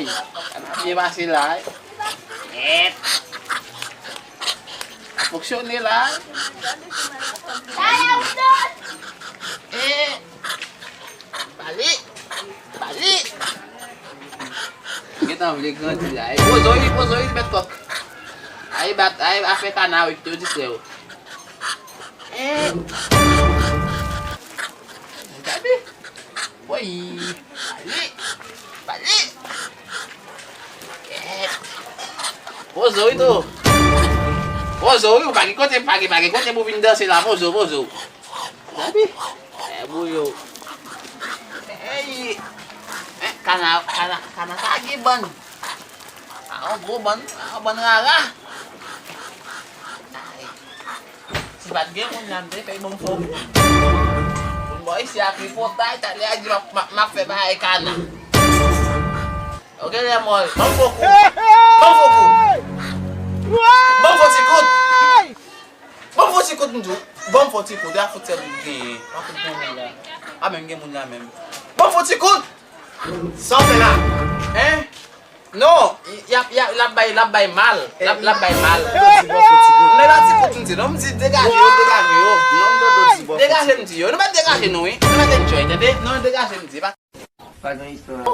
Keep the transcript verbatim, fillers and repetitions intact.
Sa byen pase la, wi. Nèt. Fonksyone la. Eh. Bale. Bale. Gentan vle grandi la. Eh, poze w, poze w, bèt kòk. Ay bat, ay afè kana, wi, kite yo distrè w. Eh. Gade. Woy. Bale. Bale. Kèt. Poze w wi tou. Poze w wi, ou pa gen kote, pa gen, pa gen kote pou vin danse la, poze w, poze w. Gade. Eh, bouyo. Ey. Eh, kana, kana, kana sa gen bann. A yon gwo bann, a yon bann rara. Ay. Si pa t gen moun la, m te fè bon fò. Moun bò isi a tripotay, talè a di m ap, m ap, m ap fè bagay kana. Ok, lè mò, ban m fò kou. Ban m fò kou. Ban m fò ti kout. Ban m fò ti kout, m di w. Ban m fò ti kout, e a fout sèl ou genyen. Pa fout gen moun la. A menm gen moun la menm. Ban m fò ti kout. Sa w fè la? Hein? Non, y ap, y ap, l ap bay, l ap bay mal. L ap, l ap bay mal. Nèg la ti kout m di, non, m di degaje yo, degaje yo. Degaje m di yo. Nou mèt degaje nou, wi. Nou mèt enjoy, tande? Non, degaje m di. Pa Pa gen istwa.